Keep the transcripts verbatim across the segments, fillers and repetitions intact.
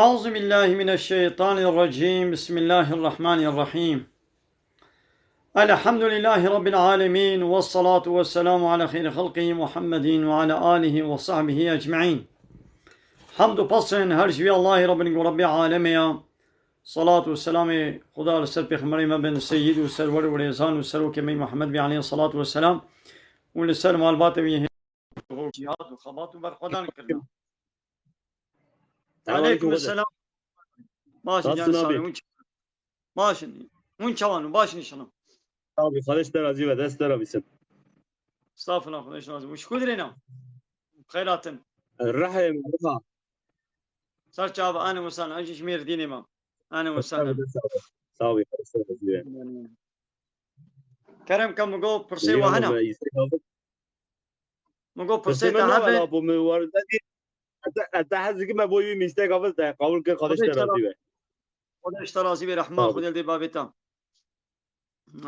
أعوذ بالله من الشيطان الرجيم. بسم الله الرحمن الرحيم. الحمد لله رب العالمين، والصلاة والسلام على خير خلقه محمد وعلى آله وصحبه أجمعين. Hemd û pesên her ji vî Allahî Rabbin ku Rabbê alemê ya. Salat û selamê Xuda li ser pêxemberê me bin, seyyid û serwer û rêzan û serokê me Muhammed bî aleyhi salatu ve selam û li ser malbatê wî hê-, cihad û xebat û berxwedan kirina. Aleykum selam. Baş in, yani, sağ olun. Baş in. Hûn çawan û baş in inşallah. Abi, Xwedê ji te razî be, dest te re bîsin. Estağfurullah, Xwedê ji razî. Û ji ku dirêna? Xeyratin. Rihê min, riha. Ser çava, ane wesan, ez ji Mêrdînê me. Ane wesan. Sağ ol, sağ ol. Sağ ol, Xwedê ji te razî be. Kerem ke, min got pirsê we hene. Min got pirsê te hebe. Te, te hez dikime bo wî mîstek avil te qebul kir, Xwedê ji te razî be. Xwedê ji te razî be, rehma Xwedê li dê bavê te.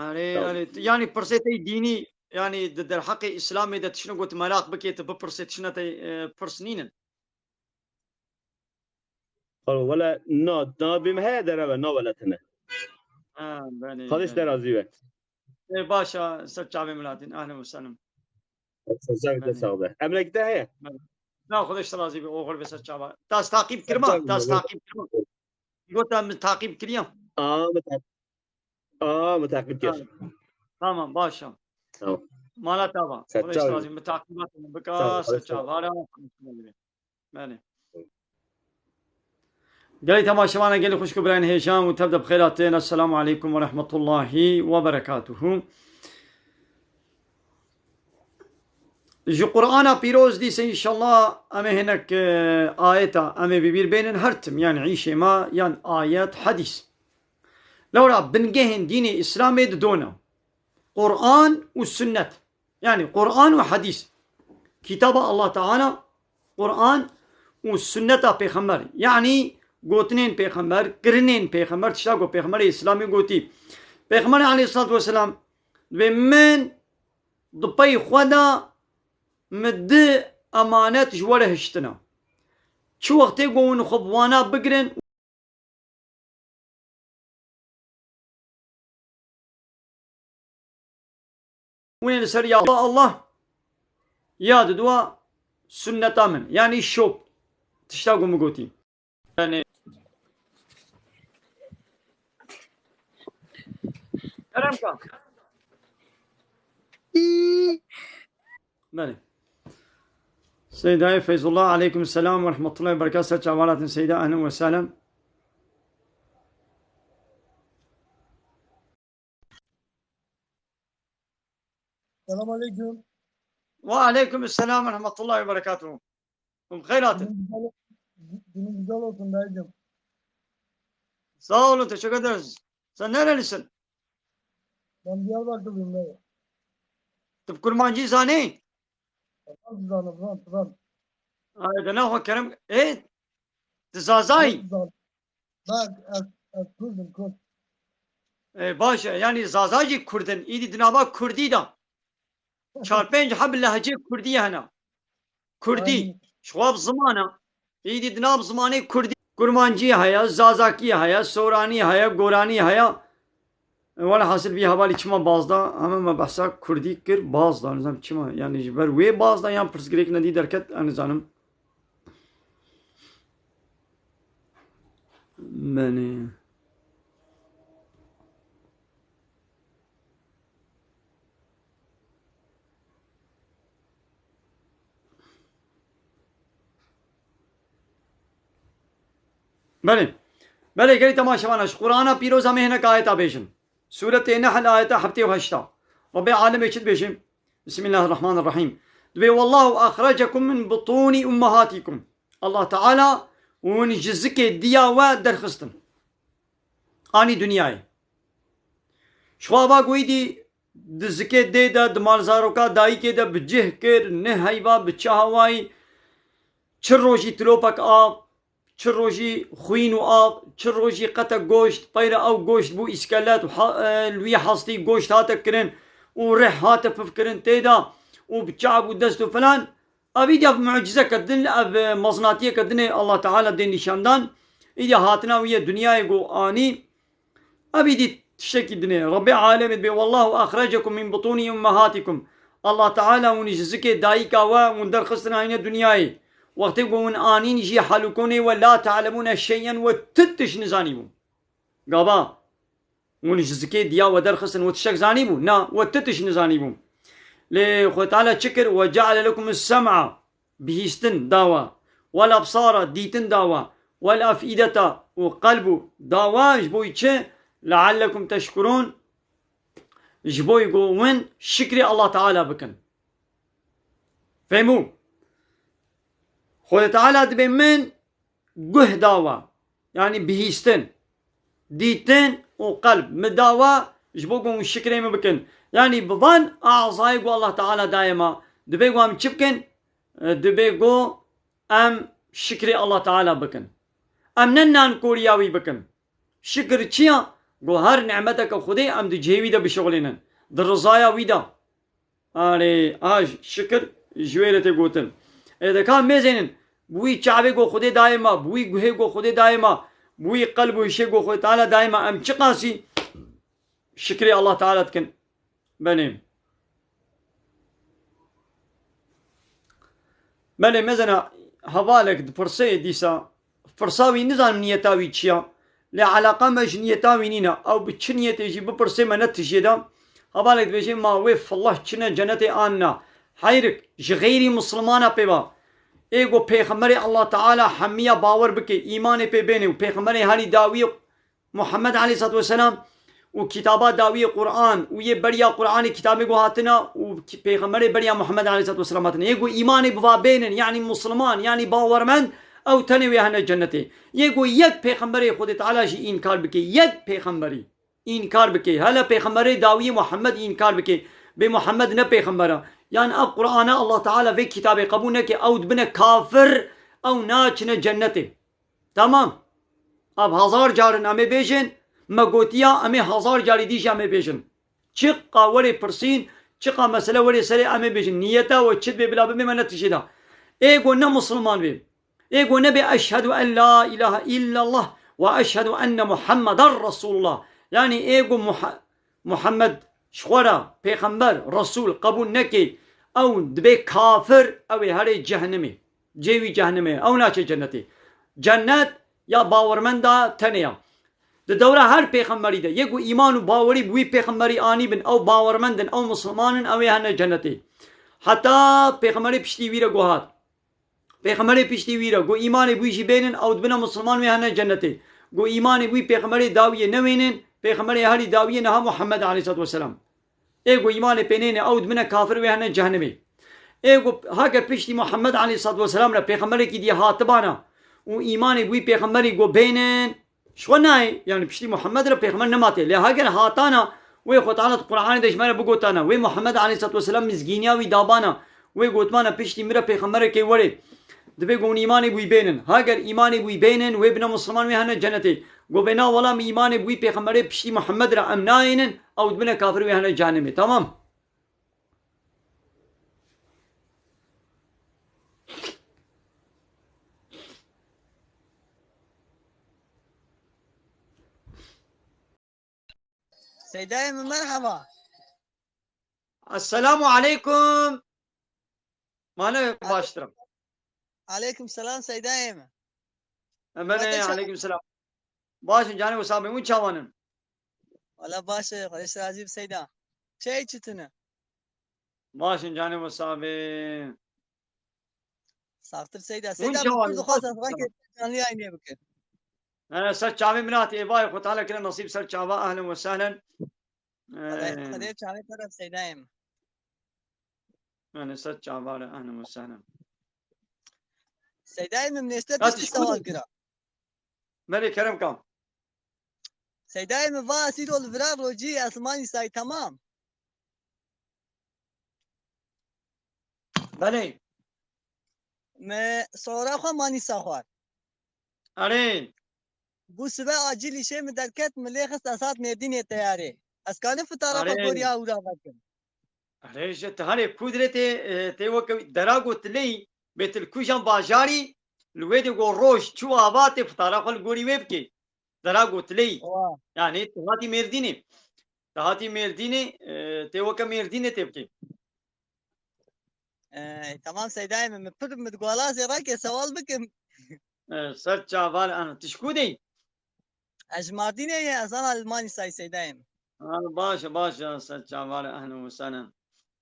Erê, erê, yanî pirsê te dînî, yanî di derheqê Îslamê de tiştine got meraq bikê, tu bipirsê, tiştine te, e, pirs nînin. Xalo, wele na, na bêm heye dereve, na wele tine. Ha, belê, Xwedê ji te razî be. Ê, baş e, ser çavê milatin. Ahlen ve sehlen. Sezar de sağ be. Emlek te heye? Na, Xwedê ji te razî be, oxir be ser çava. Tas taqîb kirma, tas taqîb kirma. Gota min taqîb kiriya. Aa, min taqîb, aa, min taqîb kir. Tamam, baş e. Tamam. Mala tava. Xwedê ji te razî be, min taqîbat min bika, ser çava ra. Belê. Gelî temaşevana, gelî xwişk û birayên hêjan û tev de bi xêr hatin. Esselamu aleykum ve rahmetullahi ve berekatuhu. Ji Qur'ana Pîroz dîse înşallah em ê hinek, e, ayeta em ê bi bîr bênin her tim, yanî îşê me yan ayet, hedîs. Lewra bingehên dînê Îslamê di do ne. Qur'an û sunnet. Yanî Qur'an û hedîs. Kitaba Allah Teala, Qur'an û sunneta Pêxember. Yanî gotinên Pêxember, kirinên Pêxember, tişta ku Pêxemberê Îslamê gotî. Pêxemberê aleyhissalatu vesselam dibê min di pey xwe de min di emanet ji we re hiştine. Çi wextê ku hûn xwe bi wana bigirin, Hûn ê li ser ya Allah, Allah, ya di dua sunneta min. Yanî şop. Tişta ku min gotî. Yanî. Kerem ka. Belê. Seydayê Feyzullah, aleykum selam ve rahmetullahi ve berekatuhu. Ser çavan hatin Seyda, ehlen ve sehlen. Selam aleykum. Ve aleykum selam ve rahmetullahi ve berekatuhu. Bi xeyr hatin. Günün güzel, günün güzel olsun dayıcım. Sağ olun, teşekkür ederiz. Sen nerelisin? Ben Diyarbakırlıyım dayı. Tu bi kurmancî zanî? Zan, zan, zan. Ay, de ne xwe kerem. E, tu Zazayî? Zan. Ben, ez, ez Kurdim, Kurd. E, baş e, yanî Zaza jî Kurd in. Îdî di nava Kurdî de. Çar pênc heb lehçê Kurdî hene. Kurdî. Aynen. Ji xwe bi ziman e. Îdî di nav zimanê Kurdî. Kurmancî heye, Zazakî heye, Soranî heye, Goranî heye. Welhasil vî hevalî çima baz da, heme me behsa Kurdî kir, baz da. Nizam çima, yanî ji ber wê baz da yan pirsgirêk nedî derket, ez nizanim. Benê. Belê. Belê, gelî temaşevana, ji Qur'ana Pîroz em ê hinek ayeta bêjin. Sûretê Nehl ayeta heftê û heşta. Rabbê alemê çi dibêje? Bismillahirrahmanirrahîm. Dibê, "Wallahu axrajakum min butûni ummahatikum." Allah Teala hûn ji zikê diya we derxistin. Anî dinyayê. Ji xwe ava ku îdî di zikê dê de, di malzaroka dayikê de bi cih kir, ne heyva bi çi hawayî, çi rojî tilopek av, çi rojî xwîn û av, çi rojî qetek goşt, peyre ew goşt bû îskelet û ha-, e, li wî hastî goşt hate kirin û rih hate pifkirin tê de û bi çav û dest û filan. Ev îdî ev mucizeke din, ev, e, mezinatiyeke dinê Allah Teala dê nîşan dan. Îdî hatina wî ye dinyayê ku anî, ev îdî tiştekî din e. Rebbê alemê dibê, "Wallahu axrecekum min butûni ummahatikum." Allah Teala hûn ji zikê dayika we hûn derxistin anîne dinyayê. Wextê ku hûn anîn jî halûkonê we la ta'lemûne şey'en we ti tişt nizanîbûn. Gava, hûn ji zikê diya we derxistin, we tiştek zanîbû? Na, we ti tişt nizanîbû. Lê Xwedê Teala çi kir? "Ve ceale lekum es-sem'a", bihîstin dawa. "Wel absara", dîtin dawa. "Wel af'ideta", û qelb û dawa ji bo çi? "Leallekum teşkurûn", ji bo ku win şikrê Allah Teala bikin. Fehmû? Xwedê Teala dibê min guh dawa, yanî bihîstin, dîtin û qelb min dawa ji bo ku hûn şikrê min bikin. Yanî bi van azayê ku Allah Teala daye me, dibê ku em çi bikin? E, dibê ku em şikrê Allah Teala bikin. Em ne nankoriya wî bikin. Şikir çi ya? Ku her nimeteke Xwedê em di cihê wî de bişixulînin. Di rizaya wî de. Arê, a j-, şikir ji wê re tê gotin. Ê de ka mêzênin, bi wî çavê ku Xwedê dayê me, bi wî guhê ku Xwedê dayê me, bi wî qelb û hişê ku Xwedê Teala dayê me, em çiqasî şikrê Allah Teala dikin? Belê. Belê, mezena hevalek dipirsê dîsa, pirsa wî nizanim niyeta wî çi ya. Lê eleqa me ji niyeta wî nîne. Ew bi çi niyetê jî bipirsê me ne tijê de. Hevalek dibêje, "Ma wê fillah çine cenetê an na?" Heyrik, ji xeyrî misilmana pê ba. Ê ku Pêxemberê Allah Teala hemiya bawer bike, îmanê pê bêne û Pêxemberê herî dawî Muhammed aleyhissalatu vesselam û kitaba dawî Qur'an û yê beriya Qur'anê kitabê ku hatina û ki-, Pêxemberê beriya Muhammed aleyhissalatu vesselam hatine. Yê ku îmanê bi va bênin, yanî misilman, yanî bawermend, ew tenê wê hene cennetê. Yê ku yek Pêxemberê Xwedê Teala jî înkar bike, yek Pêxemberî înkar bike, hele Pêxemberê dawiyê Muhammed înkar bike, bê Muhammed ne Pêxember e. Yan ev Qur'ana Allah Teala vê kitabê qebûl neke, ew dibine kafir, ew naçine cennetê. Tamam. Ev hezar carin em ê bêjin, me gotiya, em ê hezar carî dî jî em ê bêjin. Çiqa werê pirsîn, çiqa mesele werê serê em ê bêjin. Niyeta we çi dibê bila bibê me ne tijê de. Ê ku ne misilman bê. Ê ku nebê eşhedû en la ilahe illallah ve eşhedû enne Muhammeden Resulullah. Yanî ê ku Muha-, Muhammed ji xwe re pêxember, resûl qebûl neke, ew dibê kafir, ew ê herê cehennemê. Cê wî cehennemê ye. Ew naçe cennetê. Cennet ya bawermenda tenê ya. Di dewra her pêxemberî de, yê ku îman û bawerî bi wî pêxemberî anîbin, ew bawermend in, ew misilman in, ew ê hene cennetê. Heta pêxemberê piştî wî re ku hat. Pêxemberê piştî wî re ku îmanê bi wî jî bênin, ew dibine misilman, wê hene cennetê. Ku îmanê bi wî pêxemberê dawiyê newênin, pêxemberê herî dawiyê niha Muhammed aleyhissalatu vesselam. Ê ku îmanê pê nêne, ew dibine kafir, wê hene cehennemê. Ê ku heger piştî Muhammed aleyhissalatu vesselam re pêxemberekî dî hatibana û îmanê bi wî pêxemberî ku bênin, ji xwe nayê, yanî piştî Muhammed re pêxember nematê. Lê heger hatana, wê Xwe Teala di Qur'anê de ji me re bigotana, wê Muhammed aleyhissalatu vesselam mizgîniya wî dabana, wê gotmana piştî min re pêxemberekê were. Dibê ku hûn îmanê bi wî bênin. Heger îmanê bi wî bênin, wê bine misilman, wê hene cennetê. Go bê na wela, min îmanê bi wî pêxemberê piştî Muhammed re em nayênin, ew dibine kafir, wê hene cehennemê. Tamam? Seydayê min, merhaba. Esselamu aleykum. Mane baştir im. Aleykum selam Seydayê min. Emene, aleykum selam. Baş in canê wisa bê, hûn çawan in? Wala baş e, Xwedê ji te razî bi Seyda. Çey çi tune? Baş in canê wisa bê. Saxtir Seyda. Hûn Seyda, çawan in? Dixwazim ez vake canlı yayınê bikin. He, ser çavê min hatî, ê vay, Xwe Teala kire nasîb ser çava, ehlen ve sehlen. Xwedê, Ee, Xwedê çavê te re Seydayê min. Yani ser çava re, ehlen ve sehlen. Seydayê min, nêste piştî sewal kira. Belê kerem ka. Seydayê min, va ez îro li vira rojî ez manîsayî, temam. Belê. Me sora xwe manîsa xwar. Erê. Bû sibe acîl îşê min derket, min lê xist ez hat Mêrdînê teyarê. Ez kanim fitara xwe Erê. Goriya ûra vekim. Erê, ji tiharê kudretê, e, tê weke dera gotileyî, bêtilkujan bajarî, Li wê de go roj çû ava tê fitara xwe li gorî wê bikê. Dera gotileyî. Wa. Yani tu hatî Mêrdînê. Tu hatî Mêrdînê, e, tê weke Mêrdînê tê bikê. E, tamam Seydayê min, min pir min digwala zêrakê sewal bikim. E, ser çaval ano. Tu ji ku de yî? Ez ji Mardînê ye, ez ana li Manîsayê Seydayê min. Ha, baş e, baş e, ser çaval ehlen we sehlen.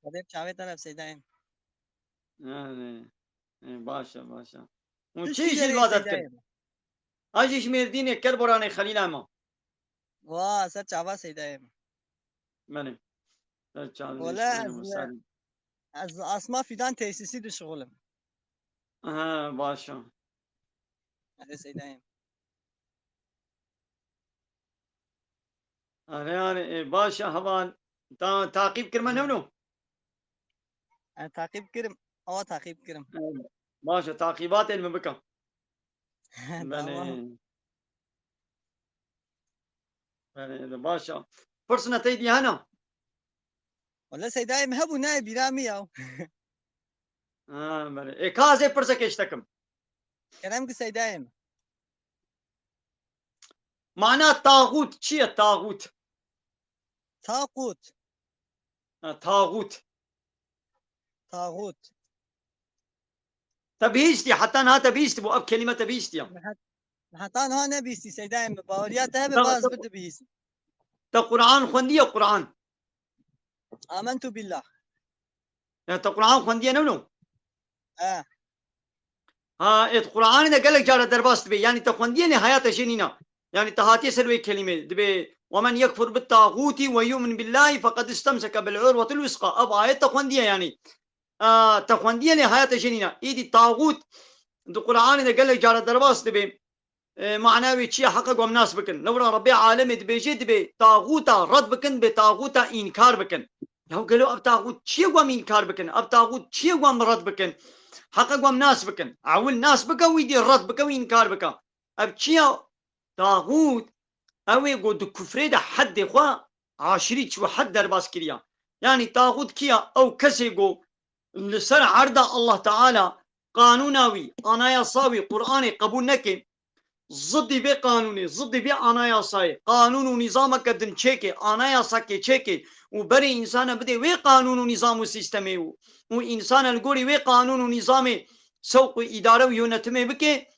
Xwedê bi çavê te re Seydayê min. Yani, e, baş e, baş e. Û çi îş li va de dikin? Seydayê min. A jî ji Mêrdînê Kerboranê Xelîla ma. Wa, ser çava Seydayê min. Belê. Ser çavê Wele Seydayê ez, min, ser. Ez asma fidan tesîsî dişixulim. Ha, baş e. Erê Seydayê min. Erê, erê, e, baş e, heval. Ta, taqîb kirme newno? E, taqîb kirim. Awa taqîb kirim. E, baş e, taqîbatê li min bike. Belê. Tamam. Belê, de baş e. Pirsine tey dî hene? Wele Seydayê min hebû, nayê bîra min ya. Ha, belê. Ê, ka ez ê pirsekê ji te kim. Kerem ki Seydayê min. Mana taxût çi ye, taxût? Taqût. Ha, taxût. Taxût. Te bihîstî, heta niha te bihîstî bû, ev kelîme te bihîstiye? Min het-, min heta niha nebihîstî, Seydayê min. Baweriya te hebe, Te, baz te, bi dibihîstî. Te Quran xwendiye, Quran? Amentu billah. Ya te Quran xwendiye newno? E. Ha, êt Quranê de gelek cara derbas dibe. Yani te xwendiye ne haya te jê nîna. Yani te hatiye ser wê kelîmê. Dibe, "Ve men yekfur bit tağuti ve yu'min billahi feqed istemseke bil urvetil wusqa." Ev ayet te xwendiye yani. A, te xwendiye ne haya te jê nîna. Îdî tağut di Quranê de gelek cara derbas dibe. E, mana wê çi ye? Heqa ku em nas bikin. Lewra Rebbê alemê dibêje, dibê taxûta red bikin, dibê taxûta înkar bikin. Yaw gelo ev taxût çi ye ku em înkar bikin? Ev taxût çi ye ku em red bikin? Heqa ku em nas bikin. Ewil nas bike, wî dî red bike û înkar bike. Ev çi ye? Taxût ew ê ku di kufrê de heddê xwe aşirî çû, hed derbas kiriya. Yanî taxût kî ye? Ew kesê ku li ser erda Allah Teala qanûna wî, anayasa wî, Qur'anê qebûl neke, zidî vê qanûnê, zidî vê anayasayê, qanûn û nîzameke din çêke, anayasakê çêke û berê însana bidê wê qanûn û nîzam û sîstemê û, û însana li gorî wê qanûn û nîzamê sewq û îdare û yönetimê bike,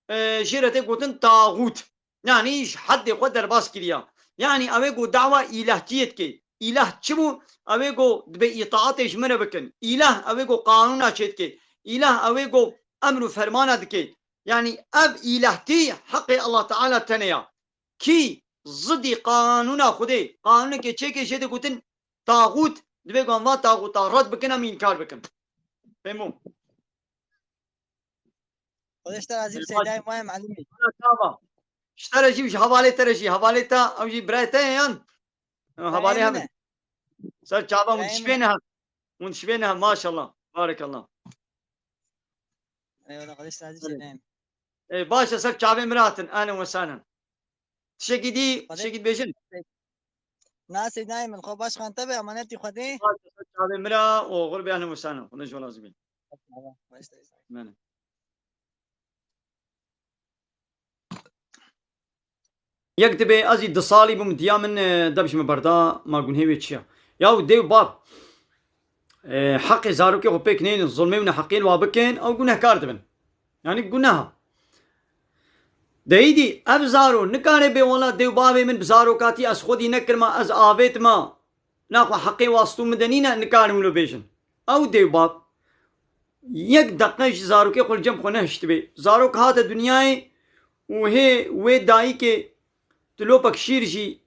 e, jê re tê gotin taxût. Yanî ji heddê xwe derbas kiriya. Yanî ew ê ku dawa îlahtiyê dike. Îlah çi bû? Ew ê ku dibê îtaatê ji min re bikin. Îlah ew ê ku qanûna çê dike. Îlah ew ê ku emr û fermana dike. Yanî ev îlahtî heqê Allah Teala tenê ya. Kî zidî qanûna Xwedê, qanûnekê çêkê jê digotin taxût, divê ku em van taxûta red bikin, em înkar bikin. Fehmo? Xwedê ji te razî bi, Seydayê me ye, melimî. Çava. Ji te re jî û ji hevalê te re jî. Hevalê te, ew jî birayê te ye yan? Birayê min e. Hevalê hev in. Ser çava hûn dişibêne hev. Hûn dişibêne hev, maşallah. Barekallah. Eyvallah, Xwedê ji te razî bi, Seydayê me. Ê, baş e, ser çavê min re hatin. Ehlen we sehlen. Tiştekî dî, Xwedê tiştekî dibêjin? Na Seydayê min, xwe baş xan te be, emanetî Xwedê. Baş e, ser çavê min re û xwe re be, ehlen we sehlen. Xwedê ji we razî be. Baş e. Bene. Yek dibê ez jî du salî bûm, diya min, e, deb ji min berda, ma gunhê wê çi ye? Yaw dê û bav, e, heqê zarokê xwe pêk neynin, zulmê û neheqiyên wa bikin, ew gunehkar dibin. Yanî guneha. De îdî ev zaro nikare bê wela dê û bavê min bi zarokatî ez xwedî nekirma, ez avêtima. Naxwe heqê wastû min de nîne, nikarin wilo bêjin. Ew dê û bav yek deqe ji zarokê xwe li cem xwe nehiştibê. Zarok hate dinyayê û hê wê dayikê tu lopek şîr jî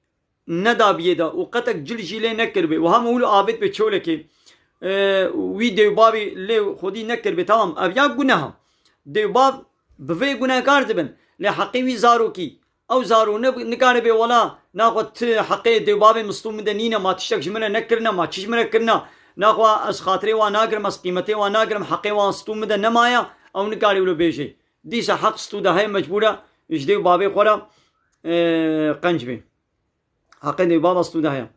nedabiyê de û qetek cil jî lê nekiribê û hema wilo avêt bê çolekê, e, wî dê û bavê lê xwedî nekiribê. Tamam, ev ya guneha. Dê û bav bi vê gunehkar dibin. Lê heqê wî zarokî, ew zaro ne, nikare bê wela, naxwe ti heqê dê û bavê min stû min de nîne, ma tiştek ji min re nekirine, ma çi ji min re kirine, naxwe ez xatirê wan nagirim, ez qîmetê wan nagirim, heqê wan stû min de nemaye, ew nikare wilo bêje. Dîsa heq stû de heye, mecbûr e ji dê û bavê xwe re, e, qenc bê. Heqê dê û bava stû de heye.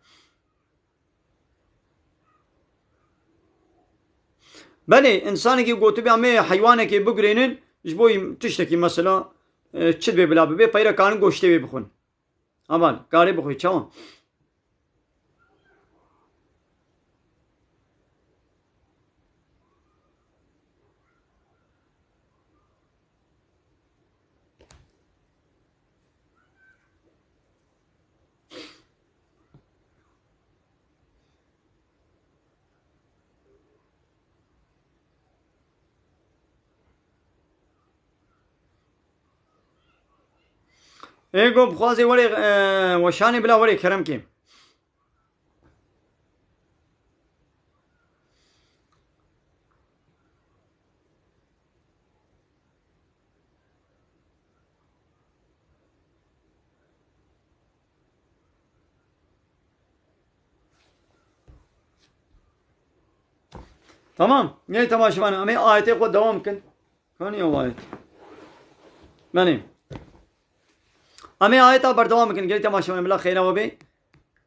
Belê, însanekî gotibê, em ê heywanekê bigurênin, Ji bo tiştekî mesela, e, çi dibê bila bibe, peyre karin goştê wê bixwin. Aman, karê bixwî, çawa? Ê go bixwazê werê, e, weşanê bila werê kerem kê. Tamam. Ney temaşevan, em ê ayetê xwe dewam kin. Kanî ew ayet? Benê. Em ê ayeta berdewam bikin. Gelî temaşevan, bila xêra we bê.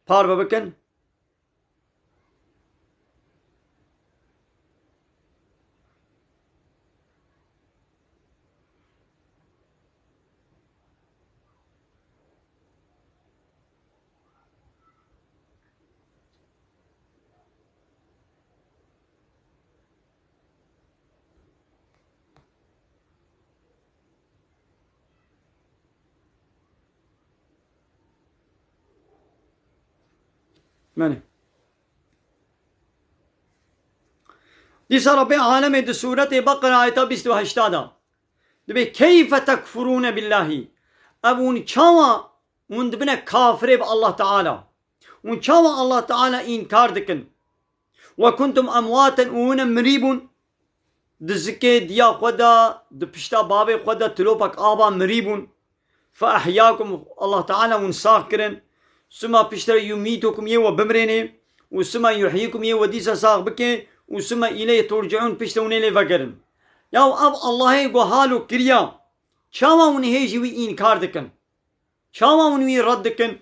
Parve bikin. Benê. Dîsa Rabbê alemê di sûretê Beqera ayeta bîst û heşta de dibê, "Keyfe tekfurûne billahî." Ev hûn çawa hûn dibine kafirê bi Allah Teala? Hûn çawa Allah Teala înkar dikin? "Ve kuntum emwaten", û hûn mirî bûn. Di zikê diya xwe de, di pişta bavê xwe de tilopek ava mirî bûn. "Fe ehyakum", Allah Teala hûn sax kirin. "Suma piştre yumîtukum", yê we bimrênê. "Û suma yuhyikum", yê we dîsa sax bike. "Û suma îleyhi turciun", piştre hûn ê lê vegerin. Yaw ev Allahê ku halo kiriya, çawa hûn hê jî wî înkar dikin? Çawa hûn wî red dikin?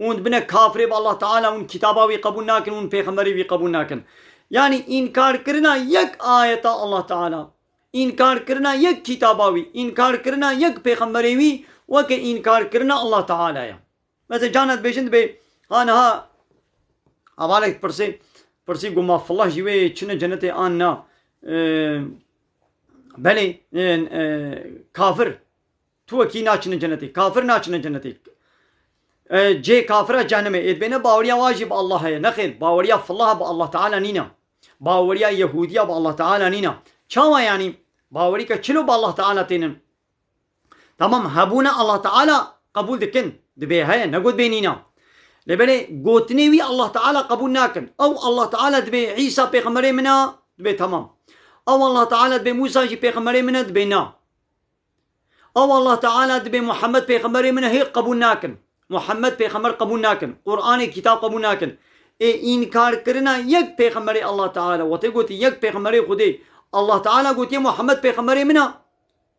Hûn dibine kafirê bi Allah Teala, hûn kitaba wî qebûl nakin, hûn pêxemberê wî qebûl nakin. Yanî înkarkirina yek ayeta Allah Teala, înkarkirina yek kitaba wî, înkarkirina yek pêxemberê wî weke înkarkirina Allah Teala ye. Mesela cana dibêjin dibê, ha niha hevalek pirsê, pirsî ku ma filah jî wê çine cenetê an na? Ee, belê, ee, ee, kafir. Tu wekî naçine cenetê. Kafir naçine cenetê. E, cê kafira cehennemê. Ê dibêne baweriya wa jî bi Allah heye. Nexêr, baweriya filaha bi Allah Teala nîne. Baweriya Yehûdiya bi Allah Teala nîne. Çawa yanî? Bawerî ke çilo bi Allah Teala tênin. Tamam, hebûne Allah Teala qebûl dikin. Dibê heye, negot bê nîne. Lê belê gotinê wî Allah Teala qebûl nakin. Ew Allah Teala dibê Îsa pêxemberê min e, dibê tamam. Ew Allah Teala dibê Mûsa jî pêxemberê min e, dibê na. Ew Allah Teala dibê Muhammed pêxemberê min e, hê qebûl nakin. Muhammed pêxember qebûl nakin. Qur'anê kitab qebûl nakin. Ê înkarkirina yek pêxemberê Allah Teala, wetê gotî yek pêxemberê Xwedê, Allah Teala gotiye Muhammed pêxemberê min e.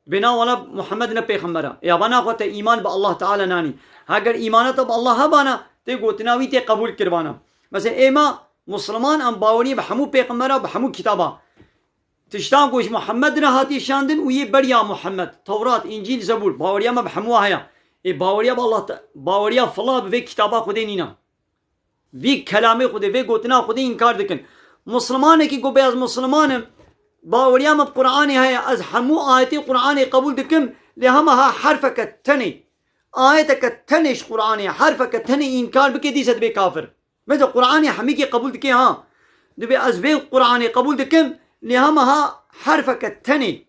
Dibê na wela Muhammed ne pêxember e. Ê ava naxwe te îman bi Allah Teala nanî. Heger îmana te bi Allah hebana, tê gotina wî tê qebûl kiribana. Mesela êma Musliman em bawerî bi hemû pêxembera, bi hemû kitaba. Tiştan ku ji Muhammed re hatiye şandin û yê beriya Muhammed, Tewrat, Încîl, Zebûr, baweriya me bi hemû heye. Ê baweriya bi Allah te-, baweriya fila bi vê kitaba Xwedê nîne. Vî kelamê Xwedê, vê gotina Xwedê înkar dikin. Muslimanekî ku bê ez Musliman im, baweriya me bi Qur'anê heye, ez hemû ayetê Qur'anê qebûl dikim, lê hema ha herfeke tenê, ayeteke tenê ji Qur'anê, herfeke tenê înkar bike, dîse dibe kafir. Mesela Qur'anê hemîkê qebûl dike ha. Dibê ez vê Qur'anê qebûl dikim, lê hema ha herfeke tenê,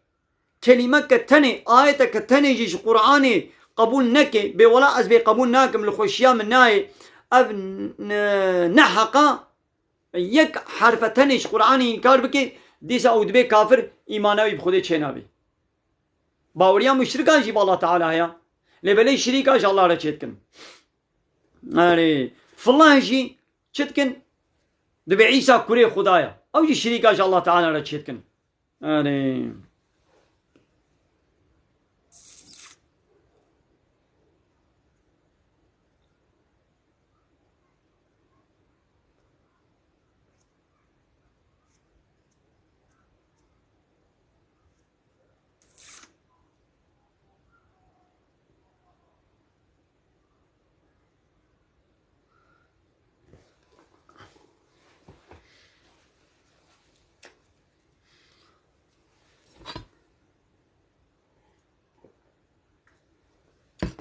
kelîmeke tenê, ayeteke tenê jî ji Qur'anê qebûl neke, bê wela ez vê qebûl nakim, li xweşiya min nayê. Ev n-, n-, ne heqa, yek herfe tenê ji Qur'anê înkar bike, dîsa ew dibe kafir, îmana wî bi Xwedê çênabe. Baweriya muşrikan jî bi Allah Teala heye. Lê belê şirîka ji Allah re çêdikin. Erê, filan jî çi dikin? Dibê Îsa kurê Xuda ye. Ew jî şirîka ji Allah Teala re çêdikin. Erê.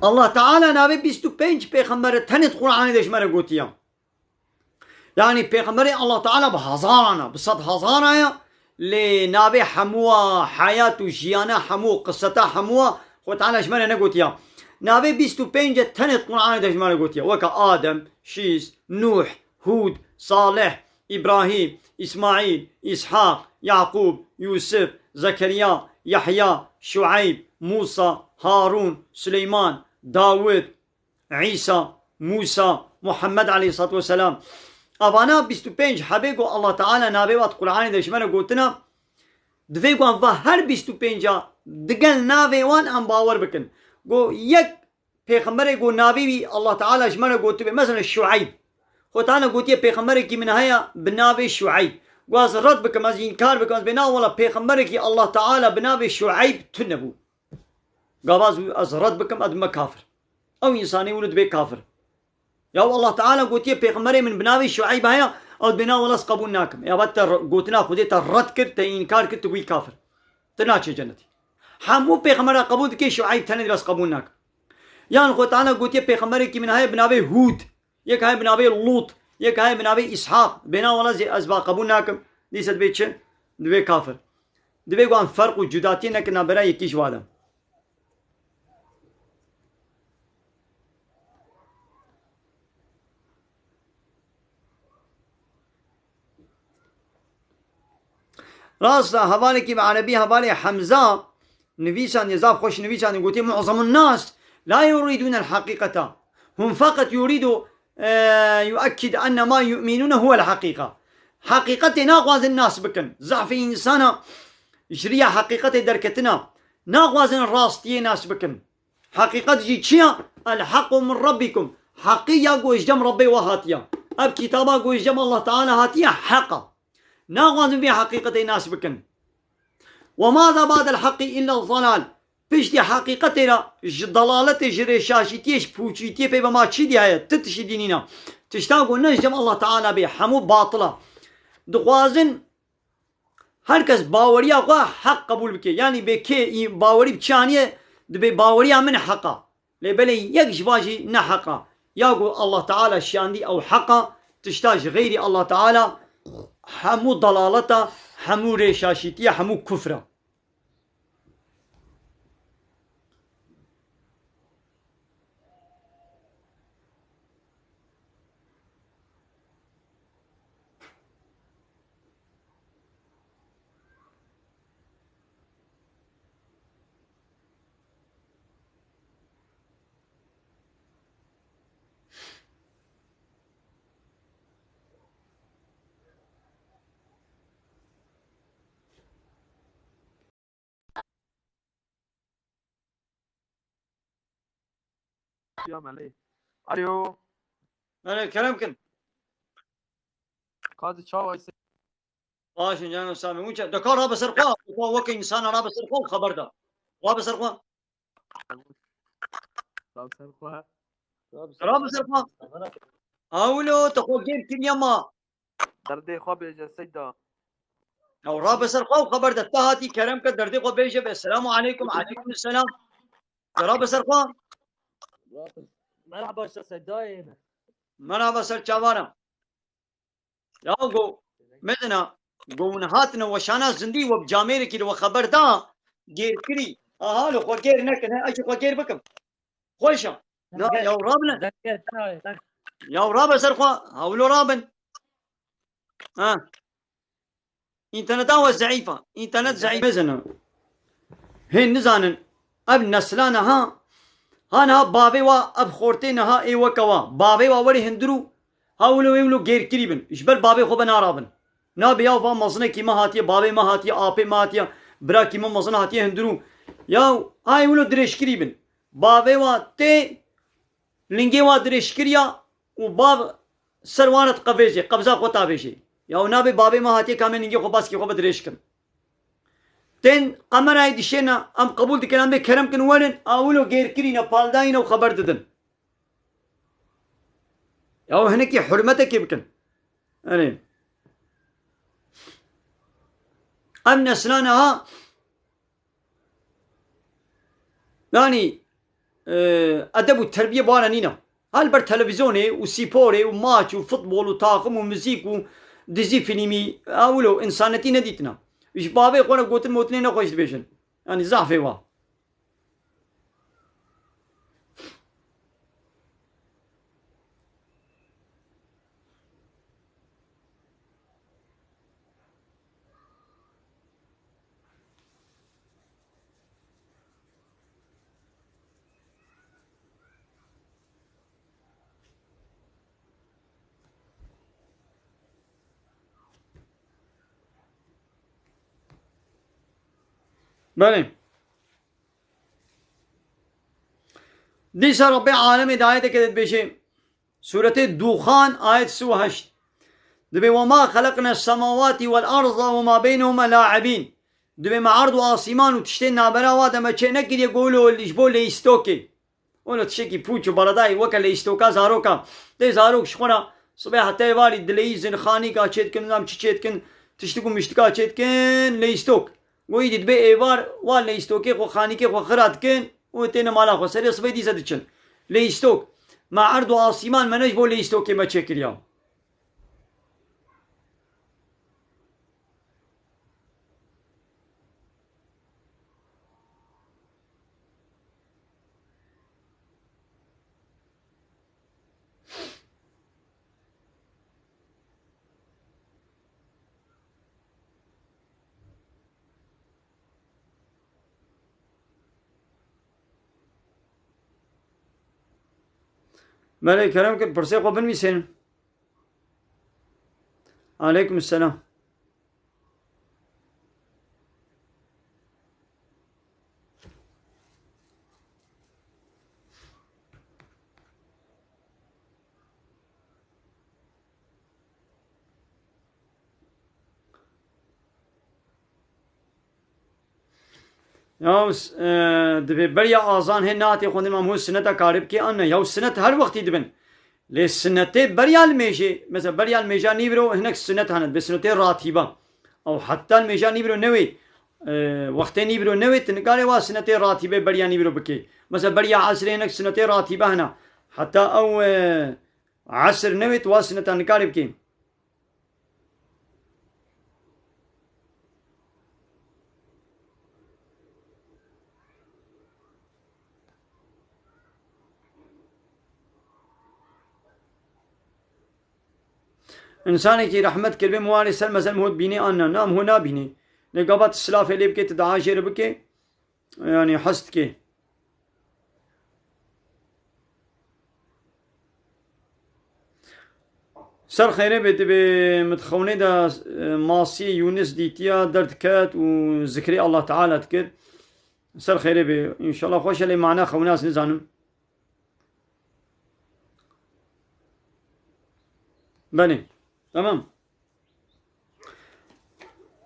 Allah Teala navê bîst û pênc pêxemberê tenê di Qur'anê de ji me re gotiya. Yanî pêxemberê Allah Teala bi hezaran e, bi sed hezaran e, lê navê hemû a, heyat û jiyana hemû, qiseta hemû a, Xwe Teala ji me re negotiya. Navê bîst û pênc e tenê di Qur'anê de ji me re gotiya. Weke Adem, Şîs, Nûh, Hûd, Salih, Îbrahîm, Îsmaîl, Îshaq, Yaqûb, Yûsif, Zekeriya, Yahya, Şueyb, Mûsa, Harûn, Suleyman, Dawid, Îsa, Mûsa, Muhammed aleyhissalatu vesselam. Avana bîst û pênc hebê ku Allah Teala navê wan di Qur'anê de ji me re gotina, divê ku em va her bîst û pênc a digel navê wan em bawer bikin. Ku yek pêxemberê ku navê wî Allah Teala ji me re gotibe, mesela Şueyb. Xwe Teala gotiye pêxemberekî min heye bi navê Şueyb. Ku ez red bikim, ez înkar bikim, ez bê na wela pêxemberekî Allah Teala bi navê Şueyb tune bû. Gava ez, ez red bikim, ez dibime kafir. Ew însanê wilo dibe kafir. Ya Allah Teala gotiye pêxemberê min bi navê Şueyb heye, ew dibê na wela ez qebûl nakim. Ya va te re-, gotina Xwedê te red kir, te înkar kir, tu bûyî kafir. Tu naçê cenetî. Hemû pêxembera qebûl dike, Şueyb tenê dibê ez qebûl nakim. Yan Xwedê Teala gotiye pêxemberekî min heye bi navê Hûd. Yek heye bi navê Lût, yek heye bi navê Îshaq. Bêna wela zî ez ba qebûl nakim. Dîse dibê çi? Dibê kafir. Dibê wan ferq û cudatiyê nekin navbera yekî ji wa de. Rast e, hevalekî bi erebî, hevalê Hemza, nivîsandiye, zaf xweş nivîsandiye, gotiye, "Mu'zamun nas la yuridûnel haqiqata. Hum feqet yuridu, e, yu'ekkid enne ma yu'minûne huwel haqiqa." Heqîqetê naxwazin nas bikin. Zafê însana ji riya heqîqetê derketina. Naxwazin rastiyê nas bikin. Heqîqet jî çi ya? El haqqu min rabbikum. Heqî ya ku ji cem Rebbê we hatiya. Ev kitaba ku ji cem Allah Teala hatiye heq a. Naxwazin vê heqîqetê nas bikin. Ve ma za ba'del haqqi illa zalal. Piştî heqîqetê re ji dalaletê, ji rêşaşîtiyê, ji pûçîtiyê pê ve ma çi dî heye? Ti tiştî dî nîne. Tişta ku ne ji cem Allah Teala bê, hemû batil a. Dixwazin her kes baweriya xwe heq qebûl bike. Yanî bê kê î-, bawerî bi çi aniye, dibê baweriya min heq a. Lê belê yek ji van jî ne heq a. Ya ku Allah Teala şiyandî ew heq a, tişta ji xeyrî Allah Teala hemû dalalet a, hemû rêşaşîtî ye, hemû kufr e. Ya melê. Alo. Melê, kerem kin. Qazî çawa ise? Baş in, canım Sami. Winçe, deka rabe ser xwe, deka weke însana rabe ser xwe û xeber da. Rabe ser xwe. Rabe ser xwe. Rabe ser xwe. Hawlo, te xwe gêr kiriye ma. Derdê xwe bêje Seyda. Ew rabe ser xwe û xeber de. Te hatî kerem ke derdê xwe bêje be. Selamu aleykum, aleykum selam. Te rabe ser xwe. Merhaba, Şeh Seydayê. Merhaba ser çavana. Ya go, mezina, go hûn hatine weşana zindî we bi camêrekî li we xeber da, gêr kirî. Aha, li xwe gêr nekin, he, ez jî xwe gêr bikim. Xweş e. Na, ya rabine. Ya rabe ser xwe, hawlo rabin. Ha. Înterneta we zeîf e. Înternet zeîf. Mezin e. Hên nizanin. Ev nesla niha, ha niha bavê wa, ev xortê niha ê weke wa. Bavê wa werê hundir û ha wilo wê wilo gêrkirî bin. Ji ber bavê xwe ve narabin. Nabê ya va mezinekî me hatiye, bavê me hatiye, apê me hatiye, birakî me mezin hatiye hundir û ya ha ê wilo dirêjkirî bin. Bavê wa tê lingê wa dirêj kiriya û bav ser wan re diqevêjê, qebza xwe tavêjê. Ya û nabê bavê me hatiye ka em ê lingê xwe baskî xwe bidirêj kin. Tên kamerayê dişêne, em qebûl dikin, em bê kerem kin werin, a wilo gêrkirîne, paldayîne û xeber didin. Ya û hinekî hurmetekê bikin. Erê. Em nesla niha, yanî, e, edeb û terbiye bi wan re nîne. Hal ber televîzyonê û spor û maç û futbol û taxim û muzîk û dizî, fîlmî, ewlo însanetî nedîtine. Ji bavê xwe re gotin motinê nexweş dibêjin. Yanî zafê wa. Belê. Dîsa Rabbê alemê di ayeteke de dibêje, Sûretê Dûxan, ayet sî û heşt. Dibê, "Ve ma xeleqne semawati vel arza ve ma beynehuma laibîn." Dibê, "Me erd û asîman û tiştên navbera wa de me çê nekiriye golo ji bo leyîstokê." Wele tiştekî pûç û beredayî weke leyîstoka zaroka. Tê zarok ji xwe re sibê heta êvarî dileyîzin, xanîka çêdikin, nizam çi çêdikin, tiştik û miştika çêdikin, leyîstok. Go îdî dibê êvar wa leyîstokê xwe, xanîkê xwe xira dikin û têne mala xwe. Serê sibê dîse diçin. Leyîstok. Me erd û asîman me ne ji bo leyîstokê me çêkiriya. Belê, kerem kir, pirsê xwe binivîsên. Aleykum selam. Ya, s-, e, dibê beriya azan hê nehatê xwendin, ma hûn sineta karê bikê an ne? Ya, sinet her wextî dibin. Lê sinetê beriya limêjê, mesela beriya limêja nîvro hinek sinet hene, dibê sinetê ratîbe. Ew heta limêja nîvro newê, e, wextê nîvro newê, tu nikarê wa sinetê ratîbe beriya nîvro bikê. Mesela beriya esrê hinek sinetê ratîbe hene. Heta ew, e, esr newê, tu wa sineta nikarê bikê. Însanekî rehmet kiribê, min warê ser mezel min hot bînê an na? Na, min hot nabînê. Lê gava tu silafê lê bikê, tu dua jê re bikê. Yanî hez dike. Ser xeyrê bê, dibê min di xewnê de, e, masiyê Yûnis dîtiya derdiket û zikrê Allah Teala dikir. Ser xeyrê bê. Înşallah xweş e, lê mana xewna ez nizanim. Belê. Tamam.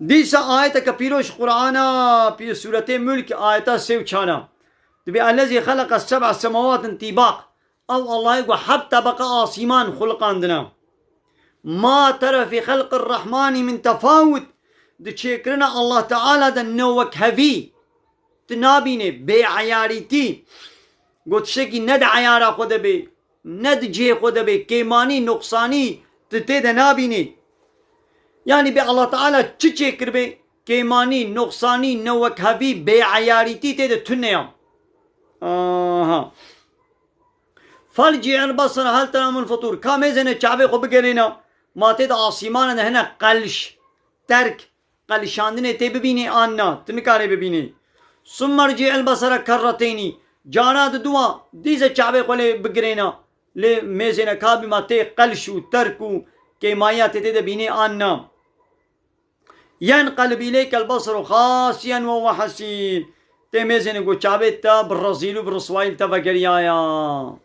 Dîsa ayeteke pîroz Qur'ana, pî sûretê Mulk, ayeta sê û çar a. Dibê, "Ellezî xeleqe seb'a semawatin tîbaq." Ew Allahê ku heft tebeqa asîman xuliqandina. "Ma tera fî xelqir Rehmanî min tefawut." Di çêkirina Allah Teala de newekhevî tu nabînê, bêeyarîtî. Got tiştekî ne di eyara xwe de bê, ne di cihê xwe de bê, kêmanî, nuqsanî tu tê de nabînî. Yanî bê Allah Teala çi çêkiribê, kêmanî, nuqsanî, newekhevî, bêeyarîtî tê de tune ya. Aha. Ferci'il basara hel tera min futur. Ka mêzêne çavê xwe bigerêne, ma tê de asîmana de hene qelş, terk, qelişandinê tê bibînî an na, tu nikarê bibînî. Summe rci'il basara kerreteynî. Cara di dua, dîse çavê xwe lê bigirêne. Lê mêzêne ka bî ma tê qelş û terk û kêmayiya tê tê de bînî an na. Yenqelib ileykel basru xasiyen ve huve hasîr. Tê mêzêne ku çavê te bi rezîl û bi riswayî li te vegeriyaya.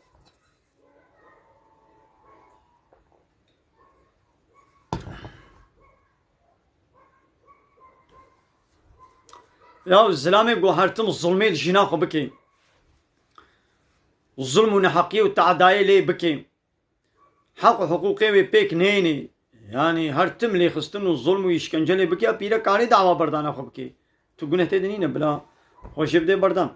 Ya zilamê ku her tim zulmê li jîna xwe bike. Zulm û neheqiyê û teadayê lê bike. Heq û hiqûqê wê pêk neyne. Yanî her tim lêxistin û zulm û îşkence lê bike, pîre karê dawa berdana xwe bike. Tu guneh tê de nîne, bila xwe jê bidê berdan.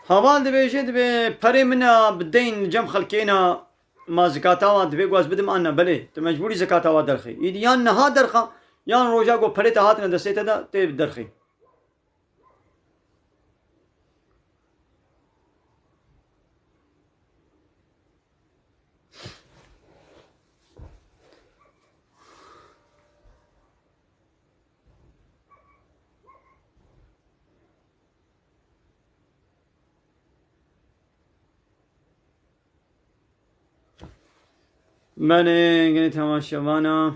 Heval dibêje, dibê perê min a bi deyn cem xelkê na, ma zekata wa divê ku ez bidim an ne? Belê, tu mecbûrî zekata wa derxî. Îdî yan niha derxa, yan roja ku perê te hatine destê te de tê derxî. Belê, gelê temaşevana.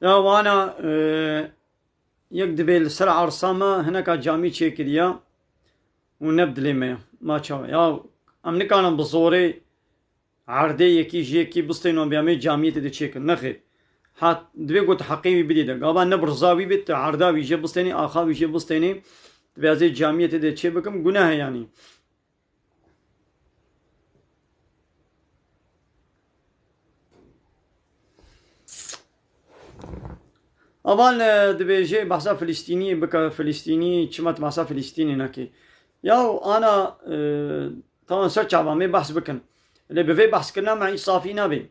Ya wana, e, yek dibê li ser arsa me hineka camî çêkiriya û ne bi dilê me ye. Ma çawa? Ya em nikarin bi zorê erdê yekî ji yekî bistênin û bêjin em ê camiyê tê de çêkin. Nexêr. Hat, divê ku tu heqê wî bidî de. Gava ne bi riza wî bê, tu erda wî jê bistênî, axa wî jê bistênî. Divê ez ê camiyê tê de çê bikim, guneh e yanî. Aval, e, dibêje behsa Filistînî bike, Filistînî, çima tu behsa Filistînî nekî? Ya ana, e, tamam, ser çava me behs bikin. Lê bi vê behskirina me îsafî nabe.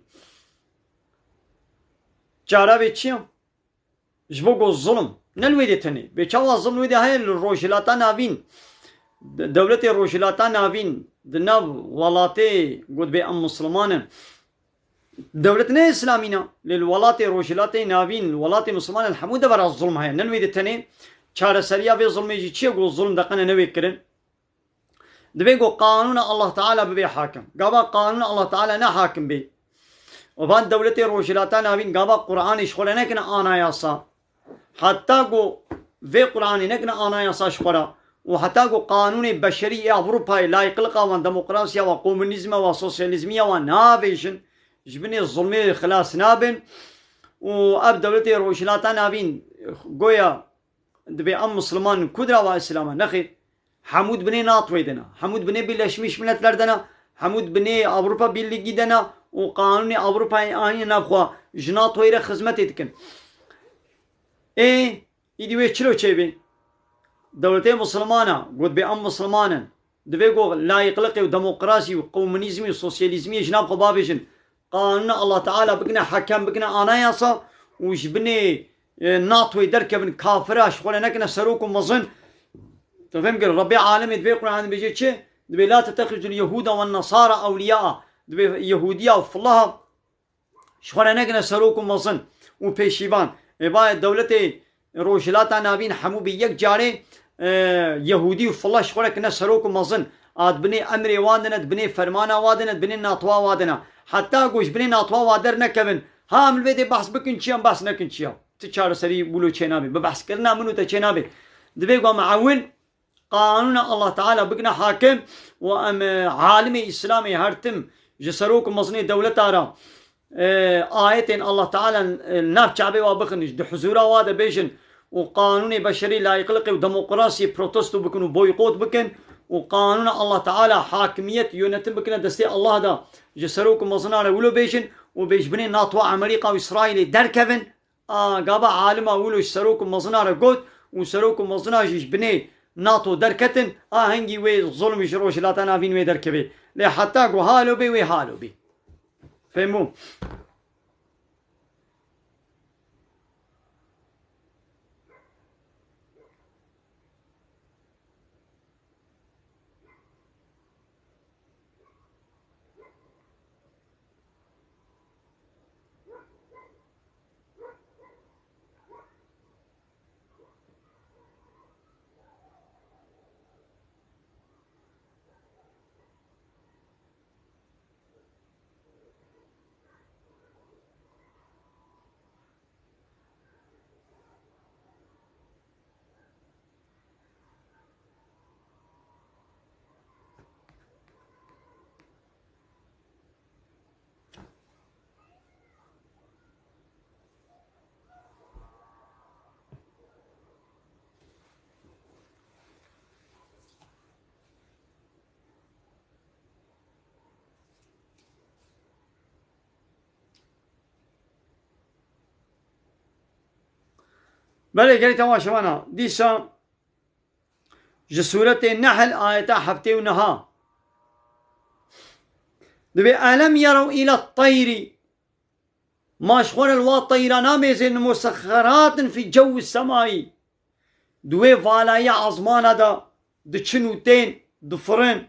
Çara vê çi ye? Ji bo ku zulm ne li wê dê tenê. Bê çawa zulm wê dê heye li Rojhilata Navîn, de-, dewletê Rojhilata Navîn di nav welatê ku dibê em Misliman in. Dewlet ne Îslamî ne. Lê li welatê Rojhilatê Navîn, li welatê Misliman in hemû devera zulm heye. Ne li wê dê tenê. Çareseriya vê zulmê jî çi ye ku zulm de qene newê kirin? Divê ku qanûna Allah Teala bibe hakim. Gava qanûna Allah Teala ne hakim bê. Û van dewletê Rojhilata Navîn gava Qur'anê ji xwe re nekine anayasa. Heta ku vê Qur'anê nekine anayasa ji xwe re û heta ku qanûnê beşerî ê Ewropayê, layîqliqa wan, demokrasiya wan, komunîzma wan, sosyalîzmiya wan navêjin, ji binê zulmê xilas nabin û ev dewletê Rojhilata Navîn goya dibê em Misliman in, ku dirawa Îslam e? Nexêr. Hemû di binê NATOyê de ne. Hemû di binê Birleşmiş Milletler de ne. Hemû di binê Avrupa Birlîgî de ne. Û qanûnê Avrupayê anîne nav xwe, ji NATOyê re xizmetê dikin. Ê, îdî wê çilo çêbê? Dewletê Mislimana, got bê em Misliman in. Divê ku layîqliqê û demokrasî û komunîzmî û sosyalîzmiyê ji nav xwe bavêjin. Qanûna Allah Teala bikine hekem, bikine anayasa û ji binê, e, NATOyê derkevin, kafira ji xwe re nekine serok û mezin. Tu fêm kir, Rebbê alemê divê Qur'an dibêje çi? Dibê, "La tettexizul yehuda wen nasara ewliyaa." Dibê Yehudiya û filaha ji xwe re nekine serok û mezin û pêşîvan. Ê, va dewletê Rojhilata Navîn hemû bi yek carê, e, Yehûdî û fila ji xwe re kine serok û mezin. A di binê emrê wan de ne, di binê fermana wan de ne, di binê NATOa wan de ne. Heta ku ji binê NATOa wan dernekevin, ha em li vê dê behs bikin çi ya, em behs nekin çi ya. Ti çareserî wilo çênabe. Bi behskirina min û te çênabe. Divê ku em ewil qanûna Allah Teala bikine hakim û em, e, alimê Îslamê her tim ji serok û mezinê dewleta re, e, ayetên Allah Teala, e, nav çavê wa bixin, di huzûra wa de bêjin û qanûnê beşerî, layîqliqê û demokrasiyê protesto bikin û boykot bikin û qanûna Allah Teala, hakimiyet, yönetim bikine destê Allah de, ji serok û mezina re wilo bêjin û bê ji binê NATO, Amerîka û Îsraîlê derkevin. A, gava alima wilo ji serok û mezina re got û serok û mezina jî ji binê NATO derketin, a hingî wê zulm ji Rojhilata Navîn wê derkevê. Lê heta ku halo bê, wê halo bê. Fehmo? Belê gelî temaşevana, dîsa ji Sûretê Nehl ayeta heftê û neha. Dibê, "Elem yerew île teyrî." Ma ji xwe re li wa teyra namêzên musexxeratin fî cewî semayî. Di wê valayê ezmana de diçin û tên, difirin,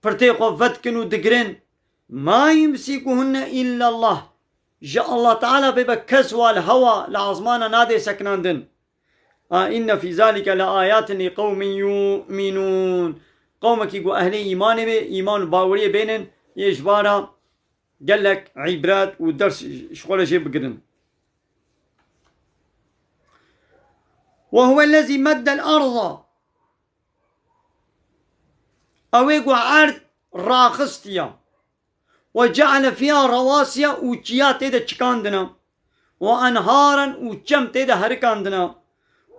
pirtê xwe vedikin û digirin. Ma yumsikuhunne illallah. Ji Allah Teala bêbe kes wa li hewa li ezmana nadê sekinandin. A inne fî zalike le ayatin li qewmin yu'minûn. Qewmekî ku ehlê îmanê bê, îman û baweriyê bênin, yê ji bara gelek îbret û ders ji xwe re jê bigirin. Ve huwellezî meddel arda. Ew ê ku erd raxistiya. Ve ceale fiha rawasiya û çiya tê de çikandina. Ve enharan û çem tê de herikandina.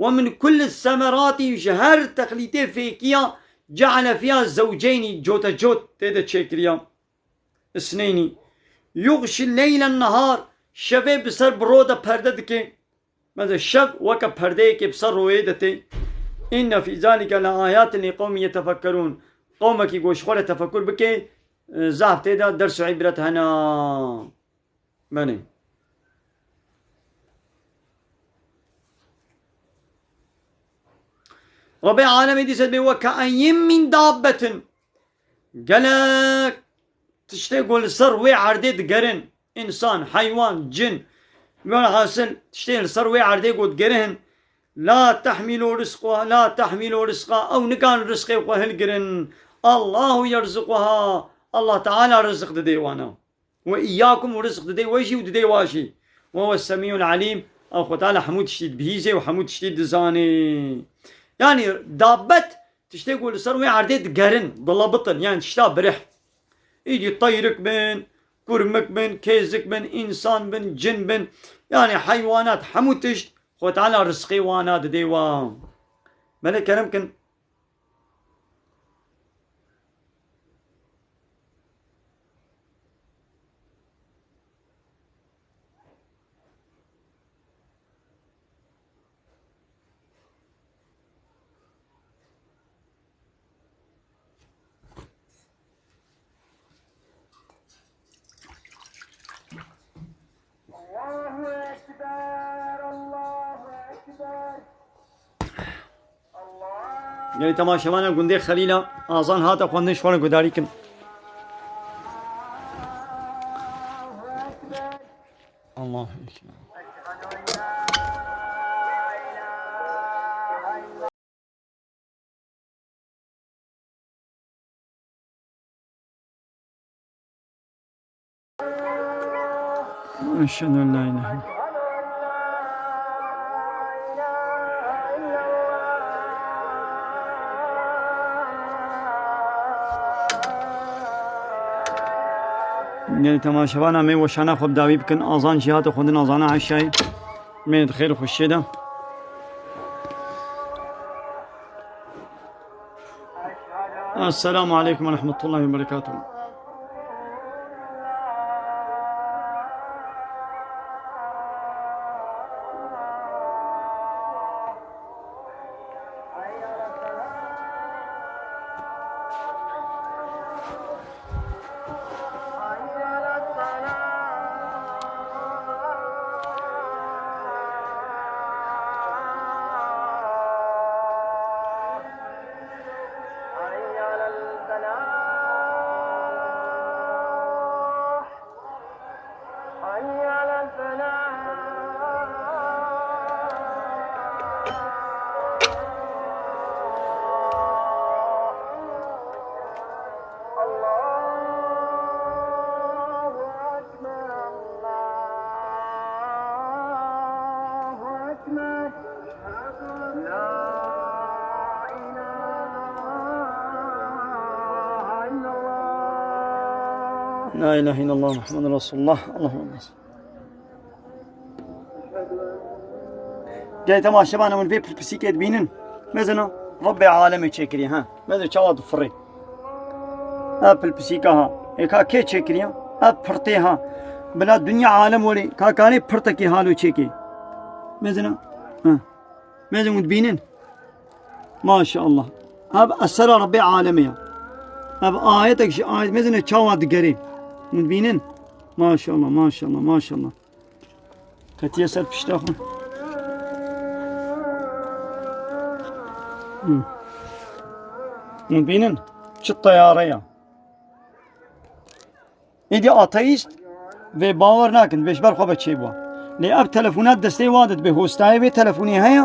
Ve min kulli semerati, ji her texlîtê fêkiya ceale fiha zewceynî, cotecot tê de çêkiriya. Isneynî. Yuxşi leylen nehar, şevê bi ser bi ro de perde dike. Mesela şev weke perdeyekê bi ser royê de tê. Inne fî zalike le ayatin li qewmin yetefekkerûn. Qewmekî ku ji xwe re tefekur bike, e, zaf tê de ders û îbret hene. Belê. Rebê alemê dîse dibê, "Ve ke'eyyin min dabbetin." Gelek tiştê ku li ser wê erdê digerin, însan, heywan, cin, welhasil tiştê li ser wê erdê ku digerin, la tehmîlu rizqa, la tehmîlu rizqa, ew nikarin rizqê xwe hilgirin. Allahu yerzuquha, Allah Teala riziq didê wana. Ve iyyakum, û rizq didê we jî û didê wa jî. Ve huwe semîul alîm, ew Xwe Teala hemû tiştî dibihîzê û hemû tiştî dizanê. Yanî dabbet, tiştê ku li ser wê erdê digerin, dilebitin, yanî tişta birih. Îdî teyrik bin, kurmik bin, kêzik bin, însan bin, cin bin, yanî heywanat, hemû tişt Xwe Teala rizqê wana didê wa. Belê kerem kin. Gelî temaşevana gundê Xelîla, azan hate xwendin, ji xwe re gudarî kin. Allahu Ekber. Eşhedü en la ilahe illallah. Gelî temaşevana me weşana xwe bi dawî bikin. Azan jî hate xwendin, azana eşayê. Mênê di xêr û xweşiyê de. Esselamu aleykum ve rahmetullahi ve berekatuhu. La ilahe illallah Muhammed Resulullah. Allahümme salli. Gelî temaşevana min vê pilpisîkê dibînin. Mezina Rebbê alemê çêkiriye, ha. Mezina çawa difirê. Ev pilpisîka ha. Ê ka kê çêkiriye? Ev pirtê ha. Bila dinya alem werê, ka kanê pirtekê halo çêkê. Mezina Hı. Mêzin hûn dibînin? Maşallah. Ev esera Rebbê alemê ya. Ev ayetek ji ayet mêzine çawa digerê. Hûn dibînin? Maşallah, maşallah, maşallah. Ketiye ser pişta xwe. Hı. Hûn dibînin? Çi teyare ya. Êdî ateîst vê bawer nakin, vê ji ber xwe ve çêbû. Lê ev telefona destê wa de dibe, hostayê vê telefonê heye.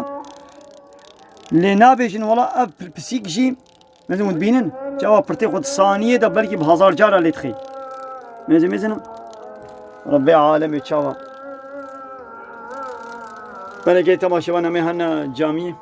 Lê nabêjin wela ev pir-, pisîk jî, mezin hûn dibînin, çawa pirtê xwe di saniyê de belkî bi hezar cara lê dixê. Mezin, mezin. Rebbê alemê çawa. Belekê temaşevan em ê hene camiyê.